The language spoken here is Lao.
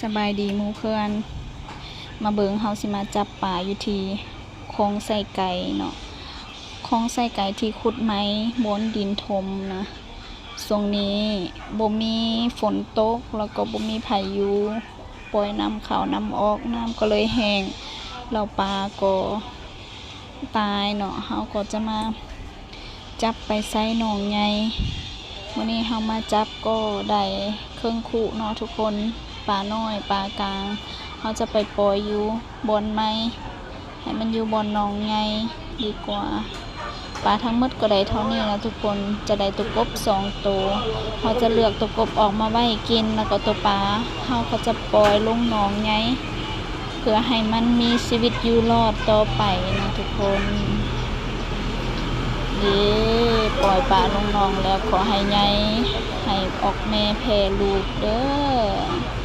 ສະບາຍດີໝູ່ເພື່ອນ ມາເບິ່ງ ເຮົາຊິມາຈັບປາຢູ່ທີ່ຄອງໄຊໄກ່ເນາະ ຄອງໄຊໄກ່ທີ່ຂຸດໃໝ່ບ່ອນດິນຖົມນະ. ຊ່ວງນີ້ບໍ່ມີຝົນຕົກ ແລ້ວກໍບໍ່ມີພາຍຸ ປ່ອຍນ້ຳເຂົ້ານ້ຳອອກ ນ້ຳກໍເລີຍແຫ້ງ ແລ້ວປາກໍຕາຍເນາະ. ເຮົາກໍຈະມາ ຈັບໄປໃສ່ໜອງໃຫຍ່. ມື້ນີ້ເຮົາມາຈັບກໍໄດ້ເຄິ່ງຄຸເນາະທຸກຄົນ, ປານ້ອຍ ປາກາງ ເຮົາຈະໄປປ່ອຍຢູ່ບ່ອນໃໝ່ ໃຫ້ມັນຢູ່ບ່ອນໜອງໃຫຍ່ດີກວ່າ. ປາທັງໝົດກໍໄດ້ເທົ່ານີ້ລະທຸກຄົນ, ຈະໄດ້ໂຕກົບສອງໂຕ. ເຮົາຈະເລືອກໂຕກົບອອກມາໄວ້ກິນ ແລ້ວກໍໂຕປາເຮົາກໍຈະປ່ອຍລົງໜອງໃຫຍ່ ເພື່ອໃຫ້ມັນມີຊີວິດຢູ່ລອດຕໍ່ໄປນະທຸກຄົນ. ເຢ້ ປ່ອຍປາລົງໜອງແລ້ວ ຂໍໃຫ້ໃຫຍ່ ໃຫ້ອອກແມ່ແຜ່ລູກເດີ້.